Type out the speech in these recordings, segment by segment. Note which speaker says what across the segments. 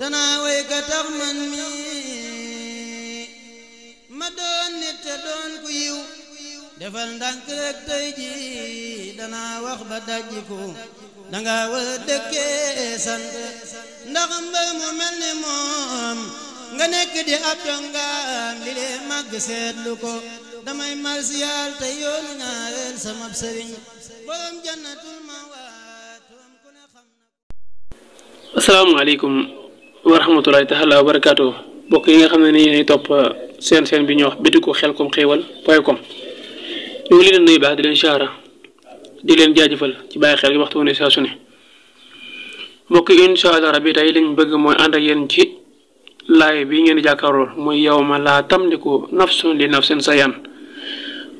Speaker 1: danaa way ka tax man mi ma doon nit te doon ku yiw defal ndànk rek tey ji danaa wax ba dajjiku danga war a dëkkee sant ndax mbër mu mel ni moom nga nekk di ab dongaam li lee màgg seetlu ko damay marsiyaal te yoonu ñaareel sama sëriñ borom jannatul mawaat ku ne xam na.
Speaker 2: asalaamaaleykum wa rahmatulahi taala wa barakaatu mbokk yi nga xam ne ni yéenay topp seen bi ñuy wax bitigu Xelcom Xéewal .com ñu ngi leen nuyu baax di leen siyaara di leen jaajëfal ci bàyyi xel gi waxtu wu ne saa su ne mbokk yi incha allah rabbi tey liñ bëgg mooy ànd ak yéen ci laay bi ngeen di jàkkaarloo muy yawma laa tamliku nafsun li nafsin shay'an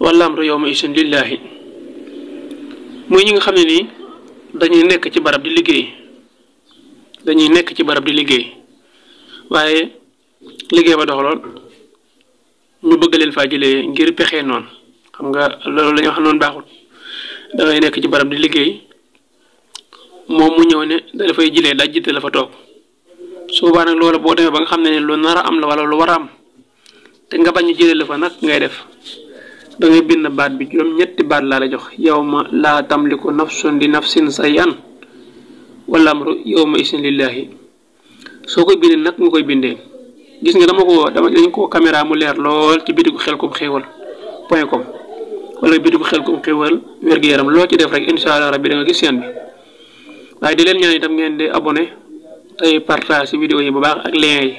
Speaker 2: wal amru yawma isin lillahi muy ñi nga xam ne nii dañuy nekk ci barab di liggéey waaye liggéey ba dox lool ñu bëgg leen faa jëlee ngir pexe noonu xam nga loolu la ñuy wax noonu baaxul da ngay nekk ci barab di liggéey moom mu ñëw ne da dafay jëlee daj jiite la fa toog su boobaa nag loolu boo demee ba nga xam ne lu nar a am la wala lu war a am te nga bañ a jëlee la fa nag ngay def da ngay bind baat bi juróom-ñetti baat laa la jox yawma laa tamliku nafsun li nafsin shay'an wal amru yawma isin lillahi soo koy bindee nag nga koy bindee gis nga dañ ko caméra mu leer lool ci bitigu Xelcom Xéewal .com wala bitigu Xelcom Xéewal wér-gu-yaram loo ci def rek incha allah rabbi da nga gis seen bi waaye di leen ñaan itam ngeen di abonné tey partage vidéo yi bu baax ak lien yi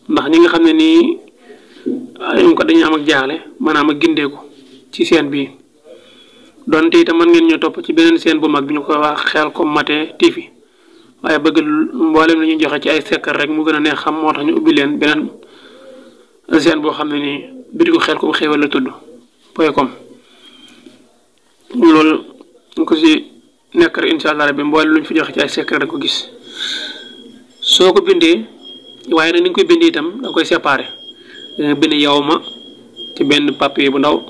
Speaker 2: ndax ñi nga xam ne nii dañuy am ak jaaxle maanaam ak gindeeku ci seen bi donte itam mën ngeen ñoo topp ci beneen seen bu mag bi ñu koy wax Xelcom TV waaye bëgg mboolem la ñuy joxe ci ay sekkar rek mu gën a neex xam moo tax ñu ubbi leen beneen seen boo xam ne nii bitigu Xelcom Xéewal la tudd .com loolu ñu ko si nekk rek incha allah rabbi mboolem lu ñu fi joxe ci ay sekkar rek ko gis soo ko bindee waaye nag ni nga koy bindee itam da nga koy séparé da nga bind yawma ci benn papier bu ndaw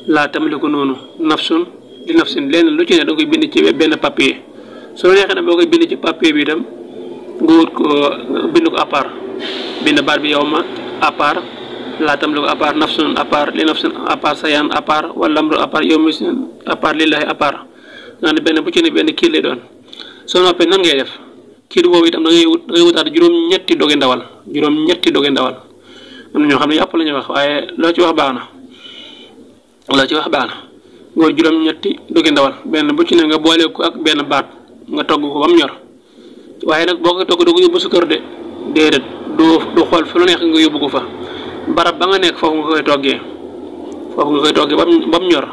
Speaker 2: laa tamliku noonu nafsun li nafsin lenn lu ci ne da nga koy bind ci benn papier soo neexee nag boo koy bind ci papier bi itam nga wut ko bind ko à part bind baat bi yawma à part laa tamliku à part nafsun à part li nafsin à part shay'an à part wal amru à part yawma isin à part lillahi à part nga ne benn bu ci ne benn kii lay doon soo noppee nan ngay def kii boobu itam da ngay wutaat juróom-ñetti doge ndawal am na ñoo xam ne yàpp la ñuy wax waaye loo ci wax baax na nga juróom-ñetti doge ndawal benn bu ci ne nga boole ko ak benn baat nga togg ko ba mu ñor waaye nag boo ko togg doo ko yóbbu sa kër de déedéet du xool fu lu neex nga yóbbu ko fa barab ba nga nekk foofu nga koy toggee ba mu ñor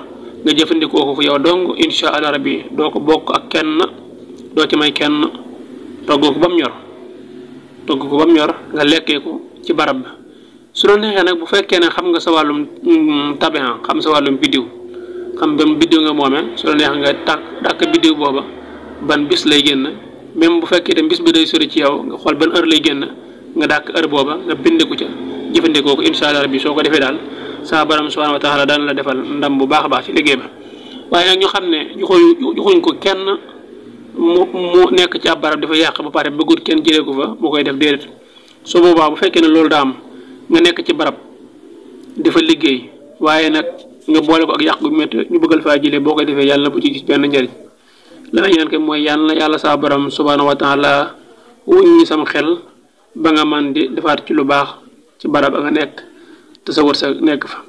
Speaker 2: nga jëfandikoo ko fu yow dong incha allah rabbi doo ko bokk ak kenn doo ci may kenn togg ko ba mu ñor nga lekkee ko ci barab ba su la neexee nag bu fekkee ne xam nga sa wàllum tabihan xam sa wàllum biddiw xam ban biddiw nga moomee su la neexee nga dàkk biddiw booba ban bis lay génn même bu fekkee tam bis bi day sori ci yow nga xool ban heure lay génn nga dàkk heure booba nga bindiku ca jëfandikoo ko incha allah rabbi soo ko defee daal sa borom subhanahu wa taala daan la defal ndam bu baax a baax ci liggéey ba waaye nag ñu xam ne joxuñ ko kenn mu nekk ci ab barab dafa yàq ba pare bëggut kenn jëlee ko fa mu koy def déedéet su boobaa bu fekkee ne loolu daa am nga nekk ci barab dafa liggéey waaye nag nga boole ko ak yàq gu métti ñu bëggal faa jëlee boo koy defee yàlla bu ci gis benn njëriñ la nga ñaan ko mooy yàlla sa borom subhanahu wa taala wuññi sam xel ba nga man di defaat ci lu baax ci barab ba nga nekk te sa wërsëg nekk fa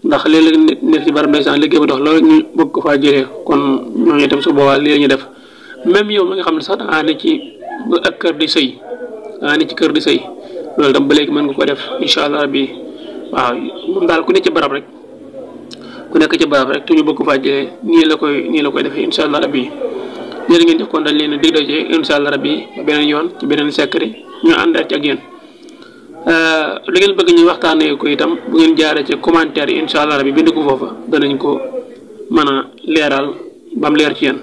Speaker 2: ndax léeg-léeg nit nekk ci barab ndeysaan liggéey ba dox loolu ñu bëgg ko faa jëlee kon ñooñu itam su boobaa lii la ñuy def même yow mi nga xam ne sax dangaa ne ci ak kër di sëy loolu tam ba léegi mën nga ko def incha allah rabbi waaw moom daal ku nekk ci barab rek te ñu bëgg ko faa jëlee nii la koy defee incha allah rabbi jërë ngeen jëf kon dañ leen dig daje incha allah rabbi ba beneen yoon ci beneen secret ñu àndaat ci ak yéen lu ngeen bëgg ñu waxtaanee ko itam bu ngeen jaaree ci commentaire yi incha allah rabbi bind ko foofa danañ ko mën a leeral ba mu leer ci yéen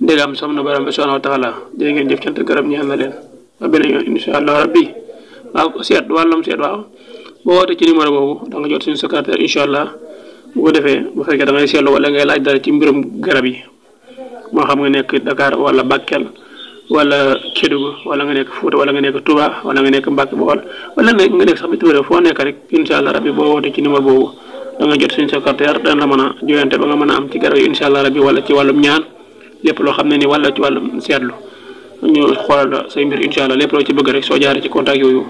Speaker 2: ndegam som na borom bi subhanahu wa taala jërë ngeen jëf cant gërëm ñaan na leen ba beneen yoon incha allah rabbi waaw wàllum seet waaw boo wootee ci numéro boobu da nga jot suñu secrétaire incha allah bu ko defee bu fekkee da ngay seetlu wala ngay laaj dara ci mbirum garab yi moo xam nga nekk Dakar wala Bakel wala Kédougou wala nga nekk Fouta wala nga nekk Touba wala nga nekk Mbacke Bawol wala nga nekk sax bitim réew foo nekk rek incha allah rabbi boo wootee ci numéro boobu da nga jot suñu secrétaire dana la mën a joyante ba nga mën a am ci garab yi incha allah rabbi wala ci wàllum ñaan lépp loo xam ne ni wala ci wàllum seetlu ñu xoolal say mbir incha allah lépp loo ci bëgg rek soo jaaree ci contact yooyu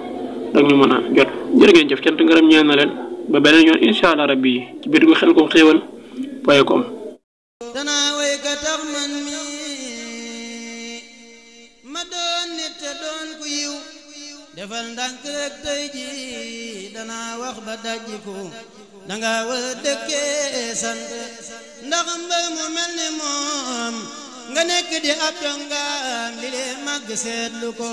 Speaker 2: da ñu mën a jot jërë ngeen jëf cant ngërëm ñaan na leen ba beneen yoon incha allah rabbi ci biir gu xel ko xéewal point com.
Speaker 1: danaa way ka tax man mi ma doon nit te doon ku yiw defal ndànk rek tey ji danaa wax ba dajjiku danga war a dëkkee sant ndax mbër mu mel ni moom nga nekk di ab dongaam li lee màgg seetlu ko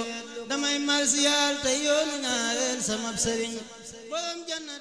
Speaker 1: damay marsiyaal te yoonu ñaareel sama sëriñ borom janna